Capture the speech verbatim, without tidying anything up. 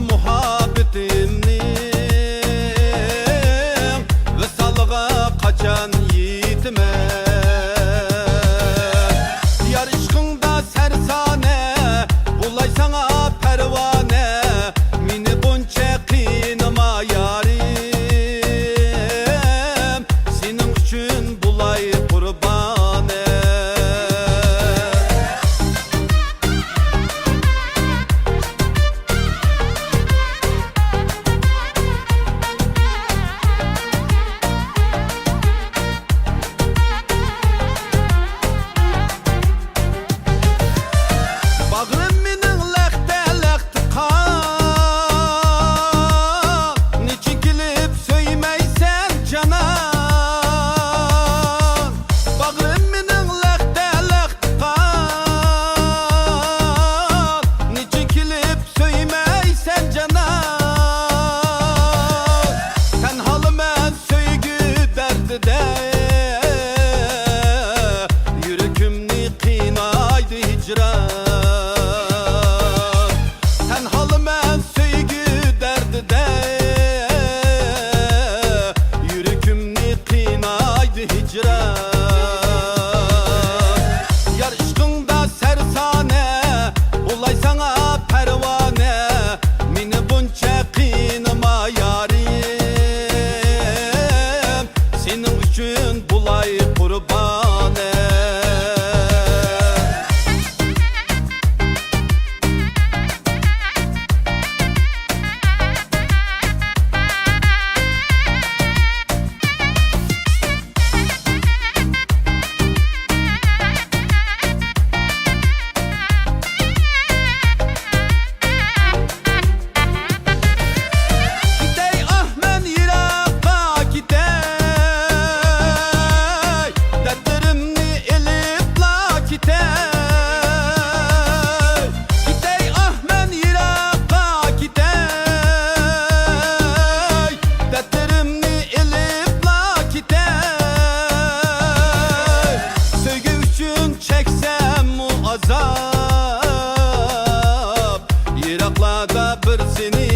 مۇھەببىتىمنىڭ ۋىسالىغا قاچان يېتىمەن؟ يار ئىشقىڭدا سەرسانە، بولاي ساڭا پەرۋانە، مېنى بۇنچە قىينىما يارىم، سېنىڭ ئۈچۈن بولاي قۇربانە. باغرىم مېنىڭ لەختە-لەختە قان، نېچۈن كېلىپ سۆيمەيسەن جانان؟ باغرىم مېنىڭ لەختە-لەختە قان، نېچۈن كېلىپ سۆيمەيسەن جانان؟ تەنھالىمەن سۆيگۈ دەردىدە، يۈرىكىمنى قىينايدۇ ھىجران. تەنھالىمەن سۆيگۈ دەردىدە، يۈرىكىمنى قىينايدۇ ھىجران. يار ئىشقىڭدا سەرسانە، بولاي ساڭا پەرۋانە، مېنى بۇنچە قىينىما يارىم، سېنىڭ ئۈچۈن بولاي قۇربانە. كېتەي ئاھ مەن يىراققا كېتەي، دەردلىرىمنى ئېلىپلا كېتەي. كېتەي ئاھ مەن يىراققا كېتەي، دەردلىرىمنى ئېلىپلا كېتەي. سۆيگۈ ئۈچۈن چەكسەممۇ ئازاب، يىراقلاردا بىر سېنى